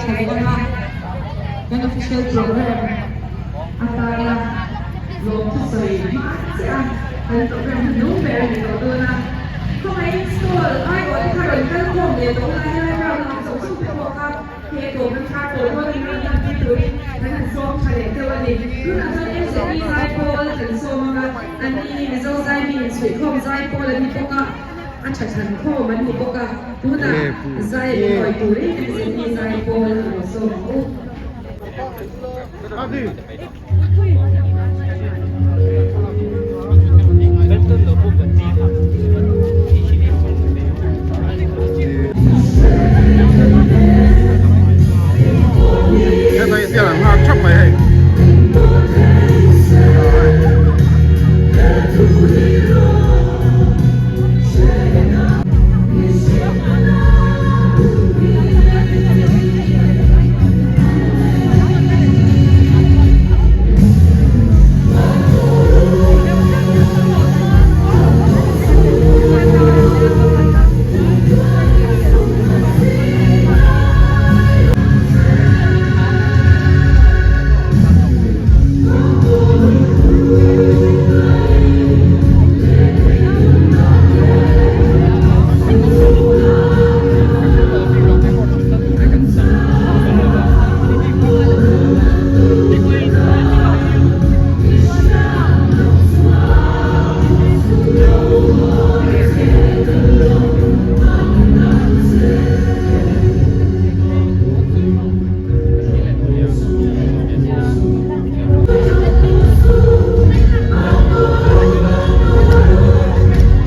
ngaithla leh ang a, kan official program atana lawmthu sawi hma chiah a, kan program hi nung ber a ni tawh dawn a. Khawngaihin stall aiawh te kha rawn kal khawm leh tawh ula, helai round a awm zawng zawng te pawh kha he program thar tawh dawn in rawn lan tir turin kan han sawm tha leh deuh a ni. Tunah chuan MZP zaipawl kan sawm ang a, an ni hi Mizo zaimi inchhuihkhawm zaipawl an ni bawk a. A tha than khawm an ni bawk a, tunah zai an inawih turin MZP zai pawl a lo sawm ang u. Heta hi sial an nghak thap mai hei.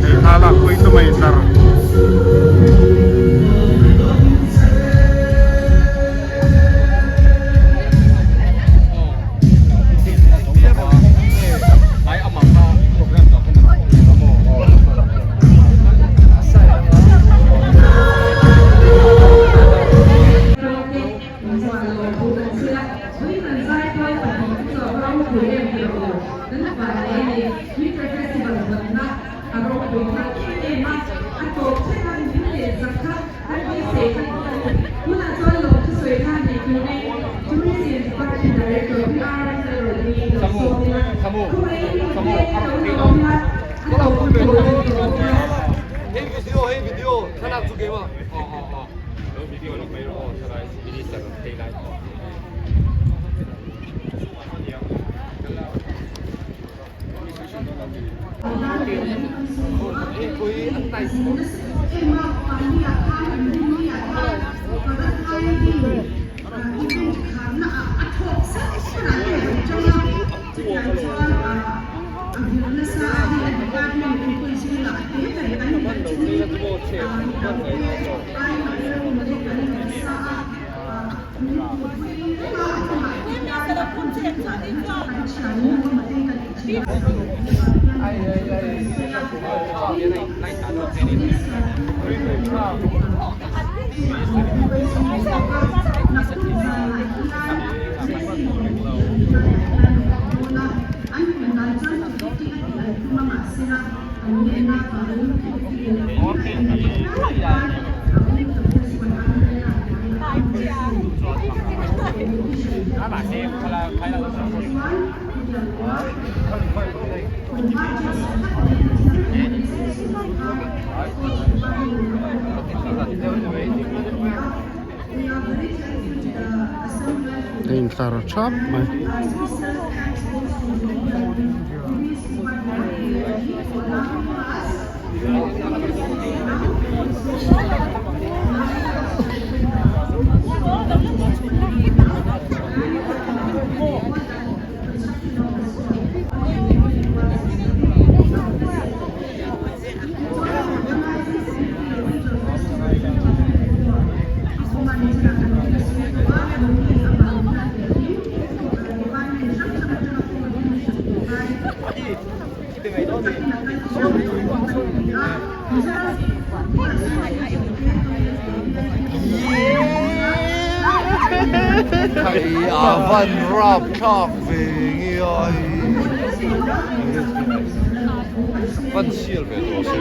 Hei thla lak pui chu mai tlar. A intlar thap mai. Hei a van rap thlak ve nge ai van sial ve tawh se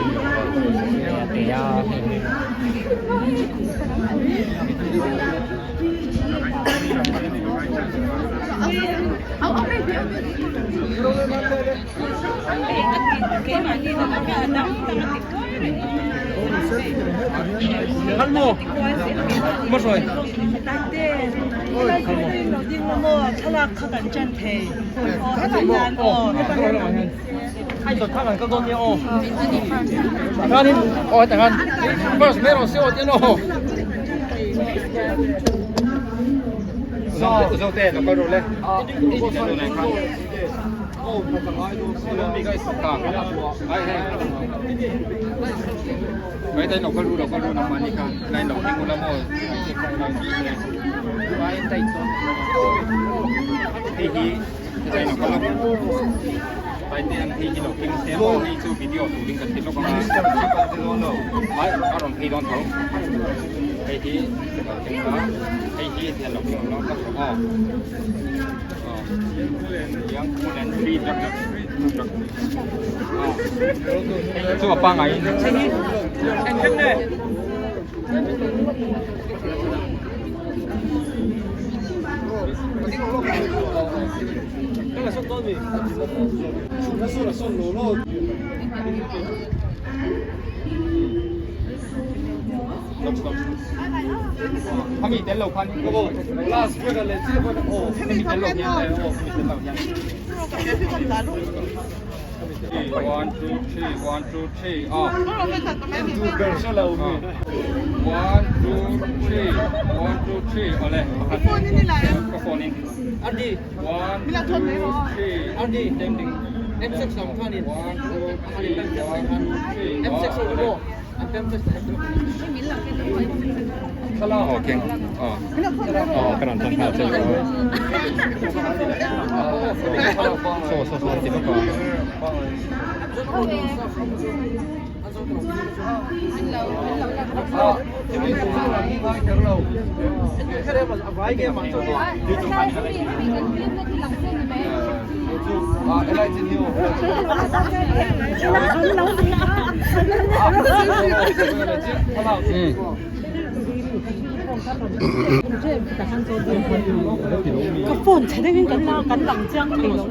Ka phone chhe deuhin kan la kan lang chiang thei lo.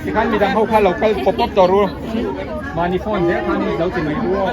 Tikhan midang ho kha lo kal pawp pawp tawh ru. Mahni phone zel khan lo ti mai ru aw.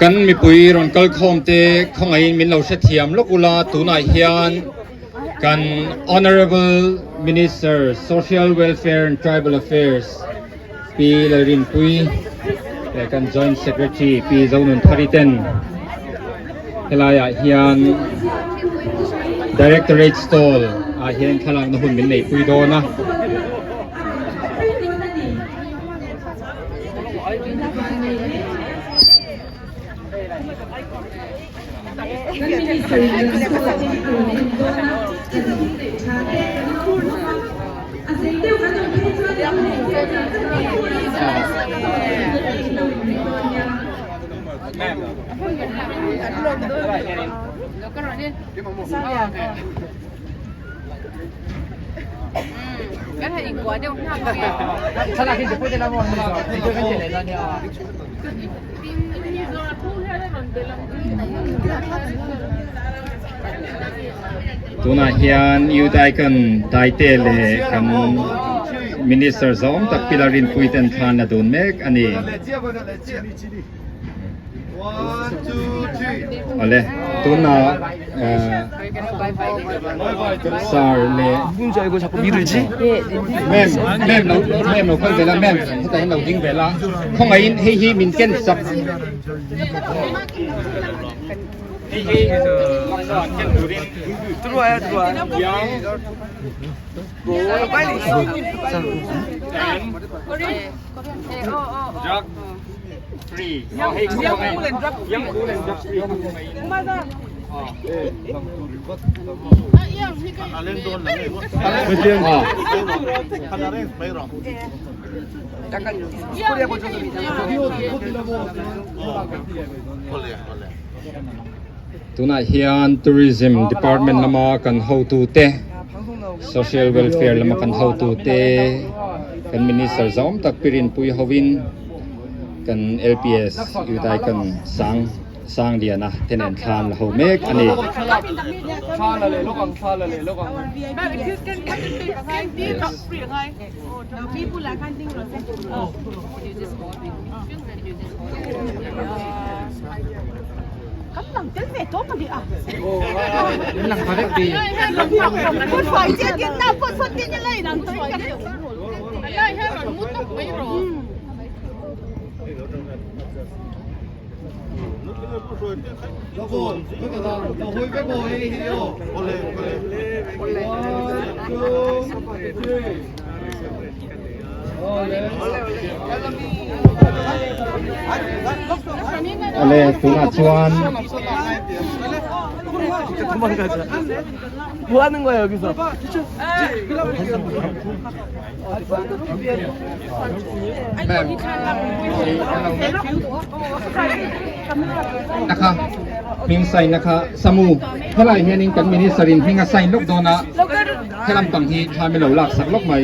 Kan mipui rawn kal khawm te khawngaihin min lo hrethiam lawk ula tunah hian kan Honourable Minister Social Welfare and Tribal Affairs Pi Lalrinpuii leh kan Joint Secretary Pi Zonunthari ten helaiah hian Directorate Stall ah hian thlalakna hun min neihpui dawn a. Tunah hian Youth Icon Taite leh kan Minister zawng tak Pilar Rinpuii ten thlan la dun mek a ni. Awle, tunah Sir leh Ma'am, ma'am lo ma'am lo kal ve la, ma'am hetah hian lo ding ve la, khawngaihin hei hi min ken sak. Hei hi laksa ken turin yang drug free hei yang cool and drug free Tunah hian Tourism Department lama kan hotute, Social Welfare lama kan hotute, kan Minister zawm tak Pi Rinpui hovin kan LPS Youth Icon Sang Sangliana te nen thlan la ho mek a ni. Awle tunah chuan Nakha hming sign na kha Samu helai hianin kan minister in hming a sign lawk dawn a helam pang hi thla milo lak sak lawk mai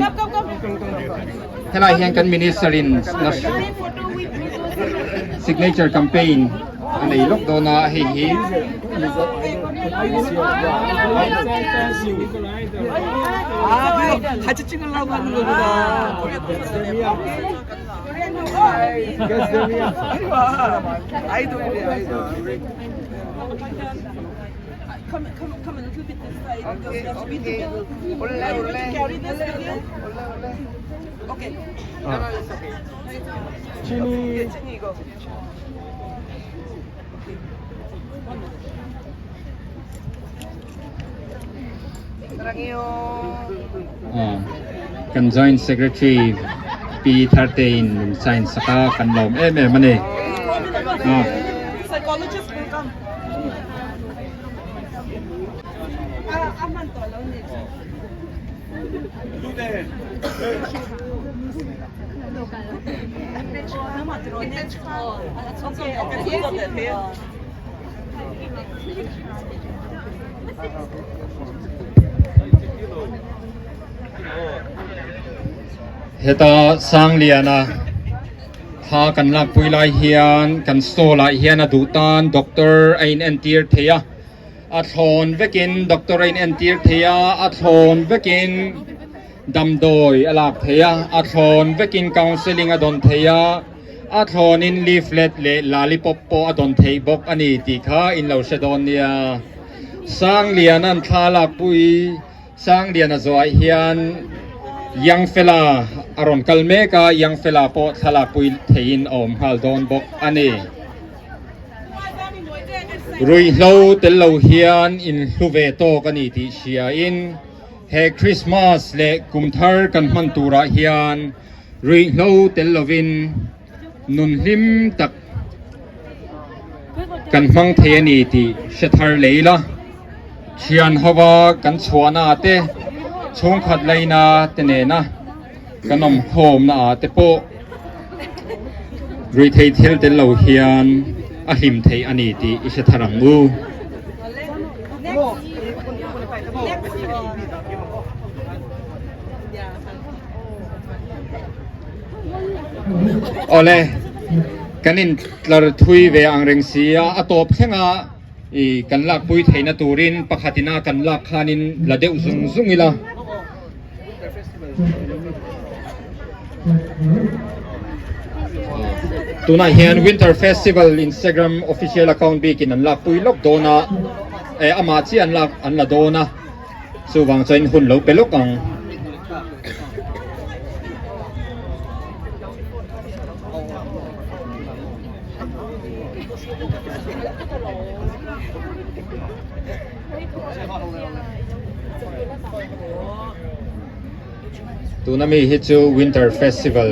helai hian kan minister in signature campaign a nei lawk dawn a hei hi Kan Joint Secretary. Pi Thartein min sign sak a kan lawm em em a ni. Heta Sangliana thla kan lakpui lai hian kan stall ah hian a duh tan doctor a in entir thei a a thlawn vekin doctor a in entir thei a a thlawn vekin damdawi a lak thei a a thlawn vekin counselling a dawn thei a a thlawnin leaflet leh lollipop pawh a dawn theih bawk a ni tih kha in lo hre dawn nia Sangliana'n thla lakpui Sangliana zawhah hian Youngfella a rawn kal mek a Youngfella pawh thla lakpui theihin a awm nghal dawn bawk a ni. Ruihhlo tel lo hian inhlu ve tawk a ni tih hriain He Christmas leh kum thar kan hman turah hian ruihhlo tel lovin nun hlim tak kan hmang thei a ni tih hre thar leh ila. Thian hova kan chhuahna ah te, chhungkhat laina te nena kan awmkhawmna ah te pawh ruihtheih thil tel lo hian a hlim theih a ni tih i hre thar ang u. Awle, kan in tlar thui ve ang reng si a, a tawp thleng a i kan lakpui theihna turin pakhatin a kan lak khanin la deuh zung zung ila. Tunah hian Winter Festival Instagram official account bikin an lakpui lawk dawn a, eh amah chiah an lak an la dawn a, chuvang chuan hun lo pe lawk ang. Tuna mi hi chu Winter Festival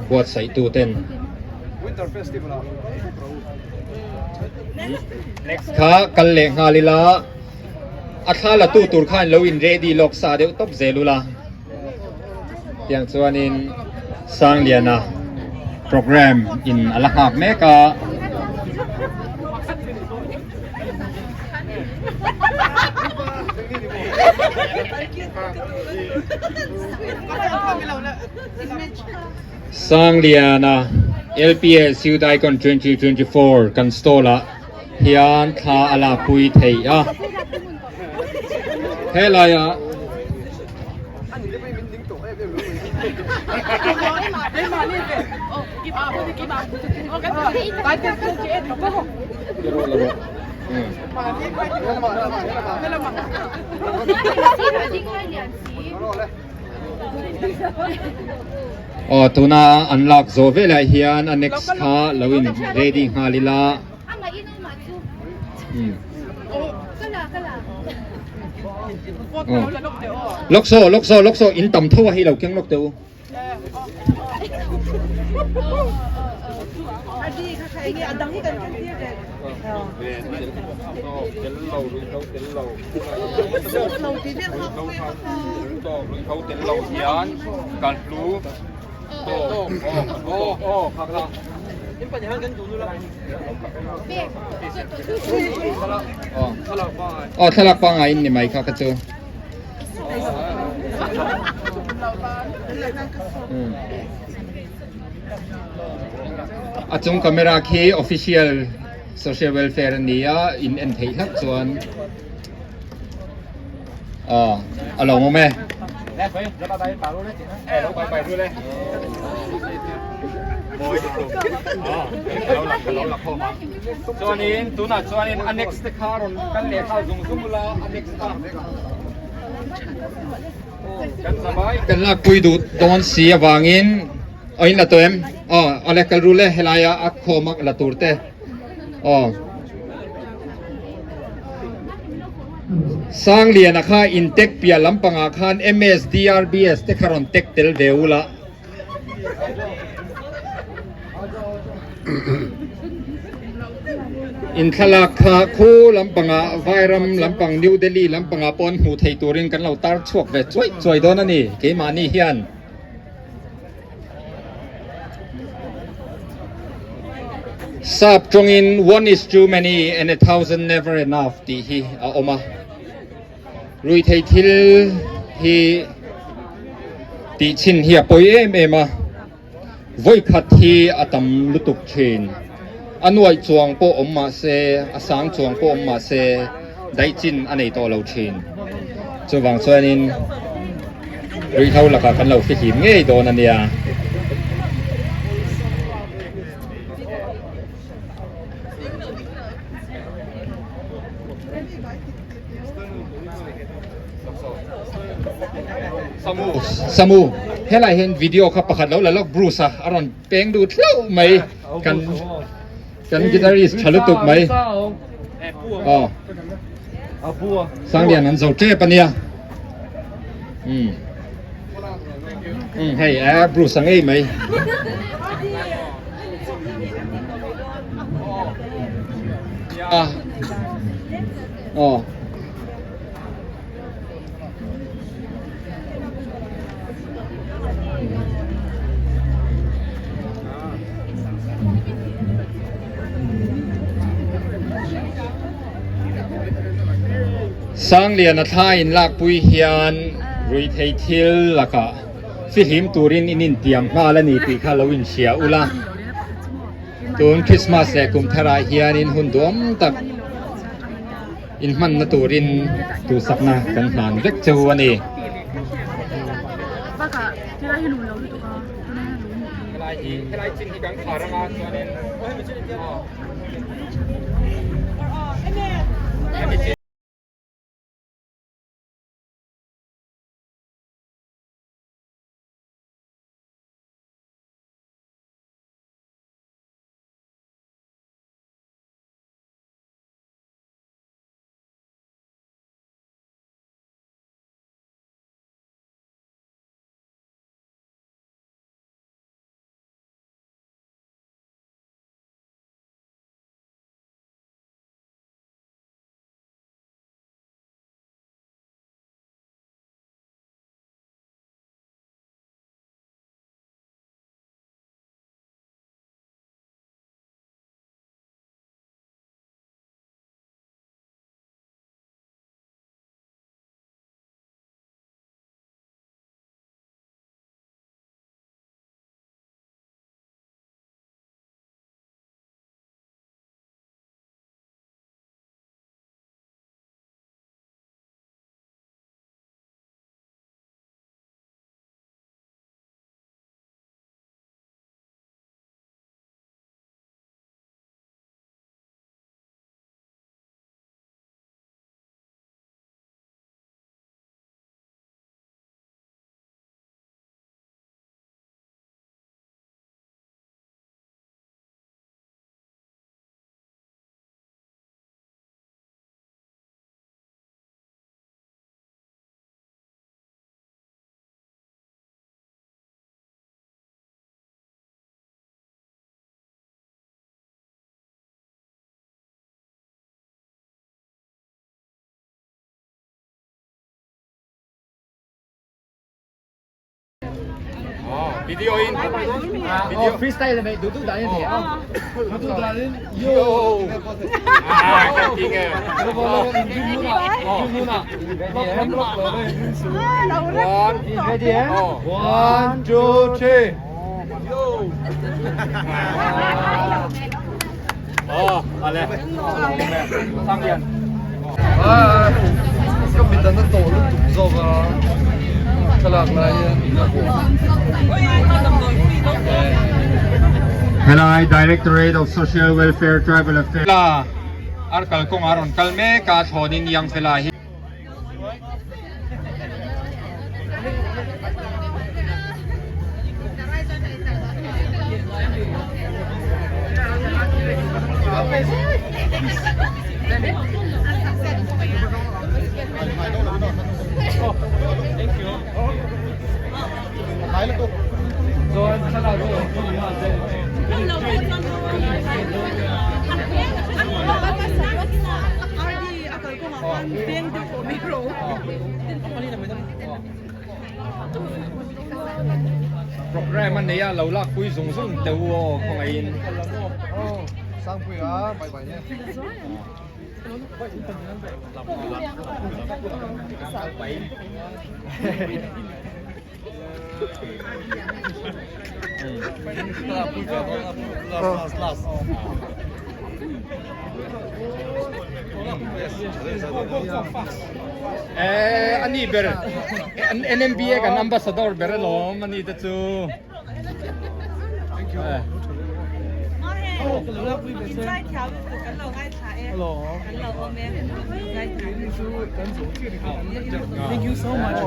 buatsaih tu ten Next kha kal leh nghal ila a thla la tu tur khan lo in ready lawk sa deuh tawp zel ula tiang chuanin Sangliana program in a la nghak mek a. Sangliana LPS Youth Icon 2024 kan stall ah hian thla a lakpui thei a helai ah Aw tuna an lak zawh velah hian a next kha lo in ready nghal ila. Lawk saw lawk saw lawk saw in tam tho a hei lo keng lawk teh u. Aw thlalak pangngai in ni mai kha kha chu. A chung camera khi official social welfare a ni a in en theih hlauh chuan aw a lo awm e. Chuanin tunah chuanin a next te kha rawn kan leh nghal zung zung ula a next a kan lakpui duh dawn si avangin aw in la tawh em aw awle kal ru le helaia a khawm a la tur te aw Sangliana kha in tek piah lampangah khan MSDRBS te kha rawn tek tel ve ula. In thlalak kha khu lampangah Vairam lampang New Delhi lampangah pawh an hmuh theih turin kan lo tar chhuak ve chuai chuai dawn a ni keimahni hian. Sap tawngin one is too many and a thousand never enough tih hi a awm a. Ruihtheih thil hi tih chhin hi a pawi em em a, vawikhat hi a tam lutuk thin. A nuaih chuang pawh awm mah se, a sang chuang pawh awm mah se daih chin a nei tawh lo thin. Chuvang chuanin ruihhlo lakah kan lo fihlim ngei dawn a nia. Samu, helai hian video kha pakhat lo la lawk Bruce a a rawn peng dut hlauh mai kan kan guitarist tha lutuk mai aw Sanglian an zo tep ania um um hei a Bruce a ngei mai a aw Sangliana thla in lakpui hian ruihtheih thil lakah fihlim turin in intiam nghal a ni tih kha lo inhria ula. Tun Christmas leh kum tharah hianin hun duam tak inhmanna turin duhsakna kan hlan vek chu a ni. Video in video freestyle mai du du dan in thei a du du dan in yo ah king e one ready eh one two three yo oh ale Sanglian Ka mit an a tawh lutuk zawk a thlalak lai hian Helai Directorate of Social Welfare Tribal Affairs la ar kalkawng a rawn kal mek a thlawnin Youngfella hi kalkawngah khan veng deuh tawh mai rawh u. Programme a nei a lo lakpui zung zung teh u aw khawngaihin. Eh ani ber NMBA kan ambassador ber alawm ani te chu. Thank you so much.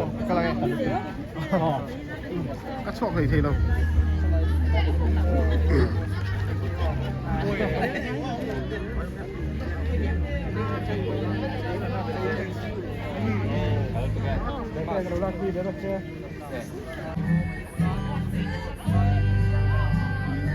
Ka chhuak hlei thei lo.